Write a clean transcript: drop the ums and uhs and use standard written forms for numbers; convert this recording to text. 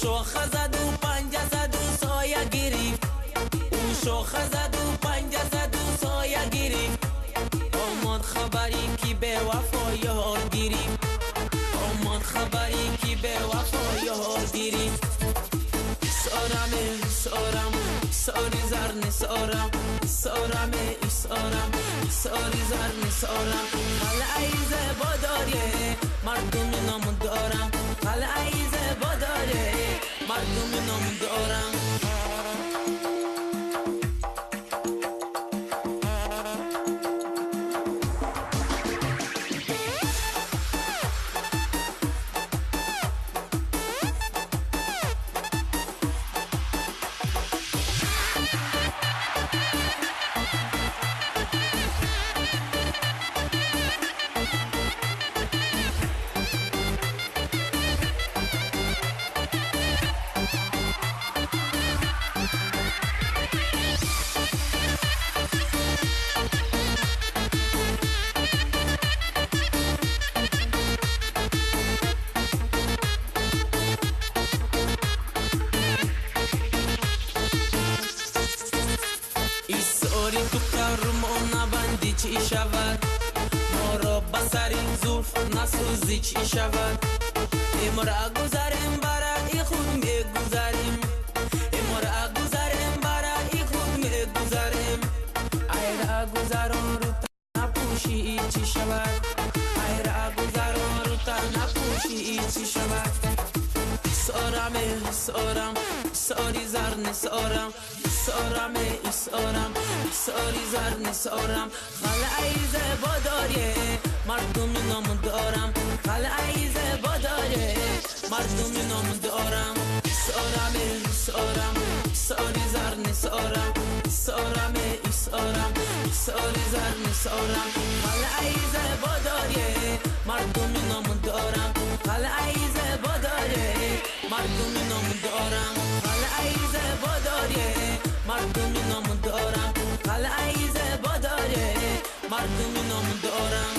Шоха заду панҷа заду соя гирифт. Ӯ шоха заду панҷа заду соя гирифт. Омад хабаре ки бевафо ёр гирифт. Омад хабаре ки бевафо ёр гирифт. Сорам, сорам, сори зар нисорам. Сорам, сорам, сори зар нисорам. Қалъаи зебо дорӣ, мардуми ном дорам. Қалъаи зебо дорӣ, мардуми ном дорам. Исори ту қармон набандӣ чӣ шавад? Моро ба сари зулф насӯзӣ чӣ шавад? Имра гузарем барои худ мегузарем. Имра гузарем барои худ мегузарем. Айра гузарон рӯ напӯшӣ чӣ шавад? Айра гузарон рӯ напӯшӣ чӣ шавад? Сорам, сорам, сори зар нисорам. Сорам, сорам, сори зар нисорам. Қалъаи зебо дорӣ, мардуми ном дорам. Қалъаи зебо дорӣ, мардуми ном дорам. Сорам, сорам, сори зар нисорам. Сорам, сорам, сори зар нисорам. Қалъаи зебо дорӣ, мардуми ном дорам. Қалъаи зебо дорӣ, мардуми ном дорам. Қалъаи зебо дорӣ, мардуми ном дорам. Қалъаи зебо дорӣ, мардуми ном дорам.